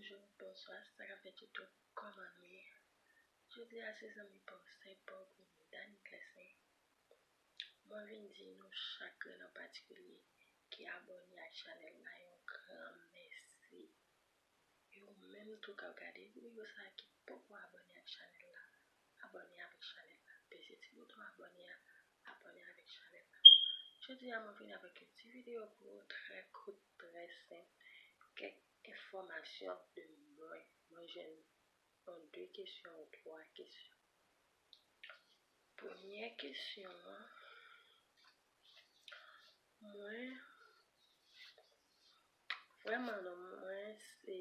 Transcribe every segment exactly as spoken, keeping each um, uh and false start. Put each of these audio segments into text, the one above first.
Bonjou, bonswa, sa k ap fèt YouTube, kòman nou ye? Jodi a se zanmi pa w, sè pa w, Queenie, Dany Clestin. Mwen vin di nou chak grenn an patikilye ki abòne ak chanèl la yon gran mèsi. E ou menm tou k ap gade videyo sa a ki poko abòne ak chanèl la, abòne avèk chanèl la. Peze ti bouton abòne a, abòne avèk chanèl la. Jodi a mwen vin avèk yon ti videyo pou ou, trè kout, trè senp. Kèk enfòmasyon de mwen. Mwen jwenn yon de kesyon ou twa kesyon. Premyè kesyon an, mwen, vrèman non mwen se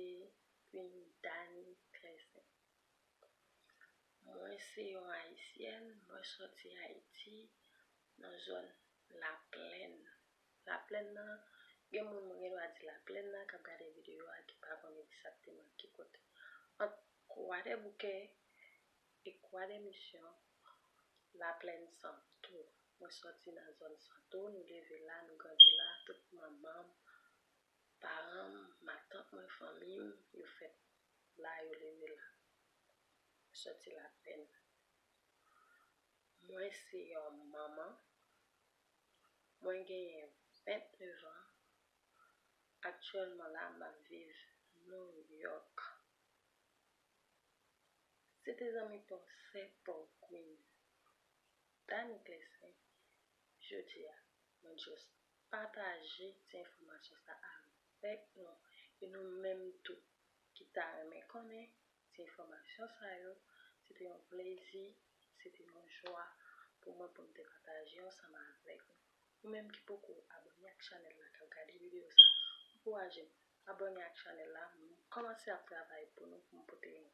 Queenie Dany Clestin. Mwen se yon ayisyèn, mwen sòti Ayiti, nan zòn Laplèn. Laplèn nan, gen moun mwen gen dwa di Laplèn nan k ap gade videyo a ki pa konn egzakteman ki kote. Ant Kwadèboukè e Kwadèmisyon, Laplèn Santo. Mwen sòti nan zòn Santo, nou leve la, nou grandi la, tout manman m, paran m, matant mwen, fanmi m, yo fèt la, yo leve la. Mwen sòti Laplèn. Mwen se yon manman. Mwen genyen vennnev an. Aktyèlman la, m ap viv Nouyòk. Se te zanmi pa w, sè pa w, Queenie, Dany Clestin. Jodi a, mwen just pataje ti enfòmasyon sa avèk nou. E nou menm tou ki ta renmen konnen ti enfòmasyon sa yo, se te yon plezi, se te yon jwa pou mwen pou m te pataje ansanm avèk nou. Ou menm ki poko abòne ak chanèl la, k ap gade videyo sa, ankouraje m, abòne ak chanèl la. M kòmanse ap travay pou nou, pou m pote yon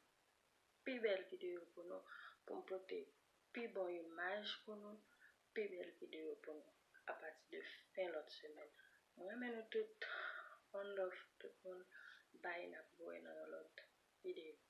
pi bèl videyo pou nou, pou m pote pi bon imaj pou nou, pi bèl videyo pou nou, apati de fen lòt semèn. Mwen renmen nou tout, one love tout moun, bye, n ap wè nan yon lòt videyo.